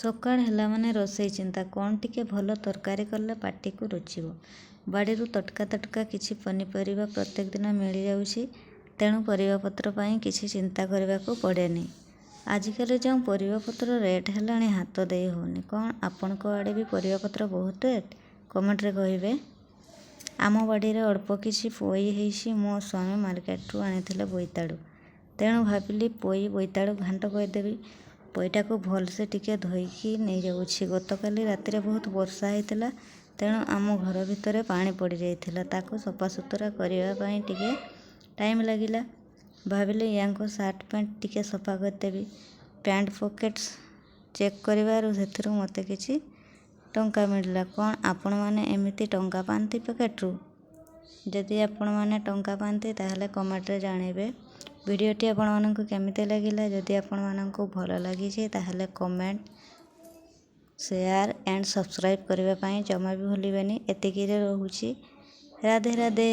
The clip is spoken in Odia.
ସକାଳ ହେଲା ମାନେ ରୋଷେଇ ଚିନ୍ତା। କ'ଣ ଟିକେ ଭଲ ତରକାରୀ କଲେ ପାଟିକୁ ରୁଚିବ। ବାଡ଼ିରୁ ତଟକା ତଟକା କିଛି ପନିପରିବା ପ୍ରତ୍ୟେକ ଦିନ ମିଳିଯାଉଛି, ତେଣୁ ପରିବାପତ୍ର ପାଇଁ କିଛି ଚିନ୍ତା କରିବାକୁ ପଡ଼େନି। ଆଜିକାଲି ଯେଉଁ ପରିବାପତ୍ର ରେଟ୍ ହେଲାଣି, ହାତ ଦେଇ ହେଉନି। କ'ଣ ଆପଣଙ୍କ ଆଡ଼େ ବି ପରିବାପତ୍ର ବହୁତ ରେଟ୍? କମେଣ୍ଟରେ କହିବେ। ଆମ ବାଡ଼ିରେ ଅଳ୍ପ କିଛି ପୋଇ ହେଇଛି। ମୋ ସ୍ୱାମୀ ମାର୍କେଟରୁ ଆଣିଥିଲେ ବୋଇତାଳୁ, ତେଣୁ ଭାବିଲି ପୋଇ ବୋଇତାଳୁ ଘାଣ୍ଟ କରିଦେବି। ପୋଇଟାକୁ ଭଲସେ ଟିକେ ଧୋଇକି ନେଇଯାଉଛି। ଗତକାଲି ରାତିରେ ବହୁତ ବର୍ଷା ହେଇଥିଲା, ତେଣୁ ଆମ ଘର ଭିତରେ ପାଣି ପଡ଼ିଯାଇଥିଲା। ତାକୁ ସଫାସୁତୁରା କରିବା ପାଇଁ ଟିକେ ଟାଇମ୍ ଲାଗିଲା। ଭାବିଲି ୟାଙ୍କ ସାର୍ଟ ପ୍ୟାଣ୍ଟ ଟିକେ ସଫା କରିଦେବି। ପ୍ୟାଣ୍ଟ ପକେଟ୍ସ ଚେକ୍ କରିବାରୁ ସେଥିରୁ ମୋତେ କିଛି ଟଙ୍କା ମିଳିଲା। କ'ଣ ଆପଣମାନେ ଏମିତି ଟଙ୍କା ପାଆନ୍ତି ପକେଟ୍ରୁ? ଯଦି ଆପଣମାନେ ଟଙ୍କା ପାଆନ୍ତି, ତାହେଲେ କମେଣ୍ଟରେ ଜଣାଇବେ। ଭିଡ଼ିଓଟି ଆପଣମାନଙ୍କୁ କେମିତି ଲାଗିଲା? ଯଦି ଆପଣମାନଙ୍କୁ ଭଲ ଲାଗିଛି, ତାହେଲେ କମେଣ୍ଟ, ସେୟାର ଆଣ୍ଡ ସବସ୍କ୍ରାଇବ୍ କରିବା ପାଇଁ ଜମା ବି ଭୁଲିବେନି। ଏତିକିରେ ରହୁଛି। ରାଧେ ରାଧେ।